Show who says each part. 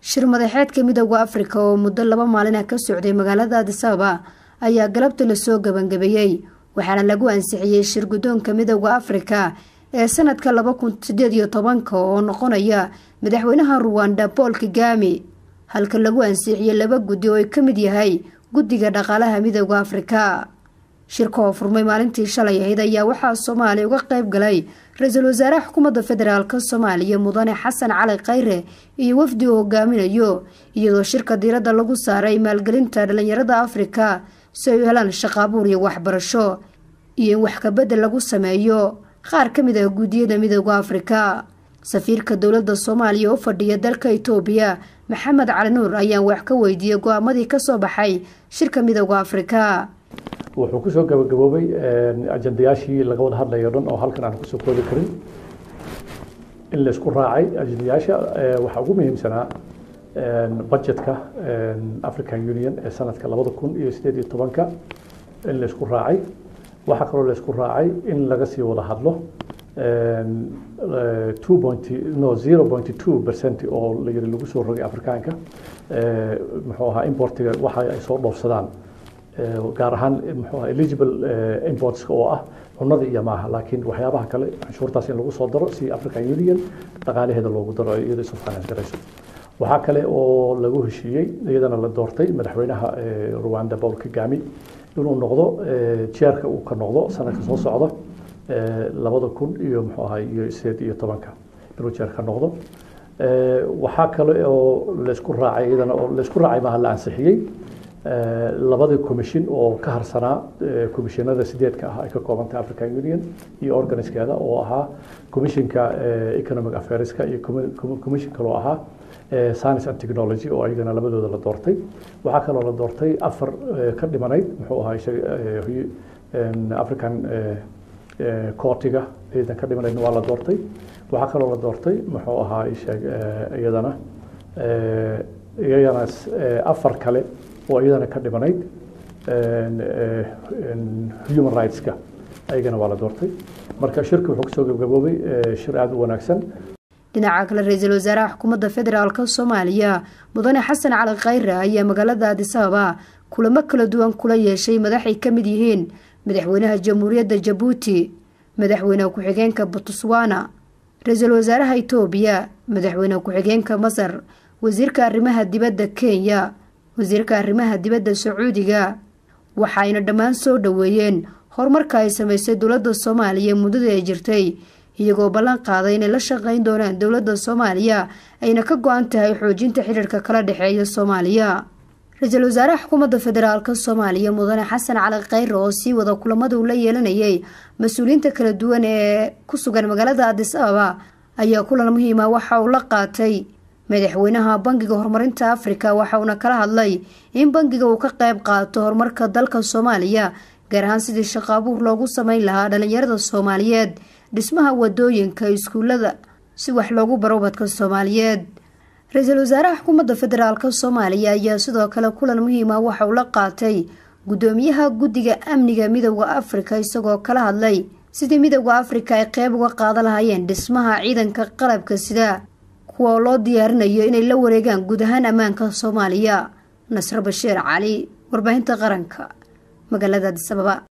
Speaker 1: Shir madaxeedka Midowga Afrika oo muddo 2 maalin ah ka socday magaalada Addis Ababa ayaa galabta lasoo gabagabeeyey, waxaana lagu ansixiyey shir guddoonka Midowga Afrika ee sanadka 2018 oo noqonaya madaxweynaha Ruwanda Paul Kagame, halka lagu ansixiyey 2 guddi oo ay ka mid yahay guddiga dhaqaalaha Midowga Afrika. Shirka oo furmay maalintii shalay ahayd ayaa waxaa Soomaaliya uga qayb galay ra-iisul wasaaraha xukuumadda federaalka Soomaaliya Mudane Xasan Cali Khayre iyo wafdi uu hogaaminayo, iyadoo shirka diiradda lagu saaray maalgelinta dhalinyarada Afrika si ay u helaan shaqo abuur iyo waxbarasho, iyo in wax kabedel lagu sameeyo qaar ka mid ah guddiyada Midowga Afrika. Safiirka dowladda Soomaaliya oo fadhiya dalka Itoobiya Maxamed Cali Nuur ayaan wax ka weydiiyey go-aamadii kasoo baxay shirka Midowga Afrika.
Speaker 2: Wuxuu kusoo gabagaboobay ajandayaashii laga wada hadlayo dhan oo halkan aan kusoo koobi karin in laysku raacay. Ajandayaasha waxaa ugu muhiimsanaa budgetka African Union ee sanadka 2018-ka in laysku raacay. Waxaa kaloo laysku raacay in laga sii wada hadlo two point no 0.2% oo la yiri lagu soo rogay Afrikaanka, muxuu ahaa, importiga waxa ay soo dhoofsadaan, gaar ahaan, muxuu ahaa, eligible importska oo ah cunada iyo maaha, laakiin waxyaabaha kale canshuurtaas in lagu soo daro si African Union dhaqaalaheeda loogu daro iyadoo isu finance garayso. Waxaa kale oo lagu heshiiyey, iyadana la doortay madaxweynaha Rwanda Paul Kagame inuu noqdo chairka, uu ka noqdo sanadka soo socda labada kun iyo, muxuu ahay, iyo 18-ka inuu chair ka noqdo. Waxaa kale oo laysku raacay iyadana, oo laysku raacay maaha, la ansixiyey labadii commission oo ka harsanaa commissionada sideedka ah ay ka koobantahay African Union iyo organskeeda, oo ahaa commissionka economic affairska iyo commission kaloo ahaa science and technology, oo ayagana labadooda la doortay. Waxaa kaloo la doortay 4 ka dhimanayd, muxuu ahaa, African courtiga ciidan ka dhimanaydna waa la doortay. Waxaa kaloo la doortay, muxuu ahaa, sheeg, iyadana 4 kale oo iyadana ka dhimanayd human rightska, ayagana waa la doortay. Marka shirki wuxuu kusoo gabgaboobay shir aada u wanaagsan.
Speaker 1: Dhinaca kale, ra-iisul wasaaraha xukuumadda federaalka Soomaaliya Mudane Xasan Cali Khayre ayaa magaalada Addis Ababa kulamo kala duwan kula yeeshay madaxay ka mid yihiin madaxweynaha Jamhuuriyadda Jabuuti, madaxweyne ku-xigeenka Botswana, ra-iisul wasaaraha Itoobiya, madaxweyne ku-xigeenka Masar, wasiirka arrimaha dibadda Kenya, wasiirka arrimaha dibadda Sacuudiga. Waxayna dhammaan soo dhoweeyeen horumarka ay sameysay dowladda Soomaaliya muddadii ay jirtay, iyagoo ballan qaaday inay la shaqeyn doonaan dowladda Soomaaliya, ayna ka go-an tahay xoojinta xiriirka kala dhexeeya Soomaaliya. Ra-iisul wasaaraha xukuumadda federaalka Soomaaliya Mudane Xasan Cali Khayre oo sii wada kulamada uu la yeelanayay mas-uuliyiinta kala duwan ee ku sugan magaalada Addis Ababa ayaa kulan muhiima waxa uu la qaatay madaxweynaha Bangiga Horumarinta Afrika, waxa uuna kala hadlay in bangiga uu ka qayb qaato horumarka dalka Soomaaliya, gaar ahaan sidii shaqo abuur loogu sameyn lahaa dhalinyarada Soomaaliyeed, dhismaha wadooyinka, iskuulada si wax loogu baro ubadka Soomaaliyeed. Ra-iisul wasaaraha xukuumadda federaalka Soomaaliya ayaa sidoo kale kulan muhiima waxa uu la qaatay guddoomiyaha guddiga amniga Midowda Afrika, isagoo kala hadlay sidii Midowda Afrika ay qeyb uga qaadan lahaayeen dhismaha ciidanka qalabka sida, kuwa loo diyaarinayo inay la wareegaan guud ahaan ammaanka Soomaaliya. Nasre Bashiir Cali, warbaahinta qaranka, magaalada Addis Ababa.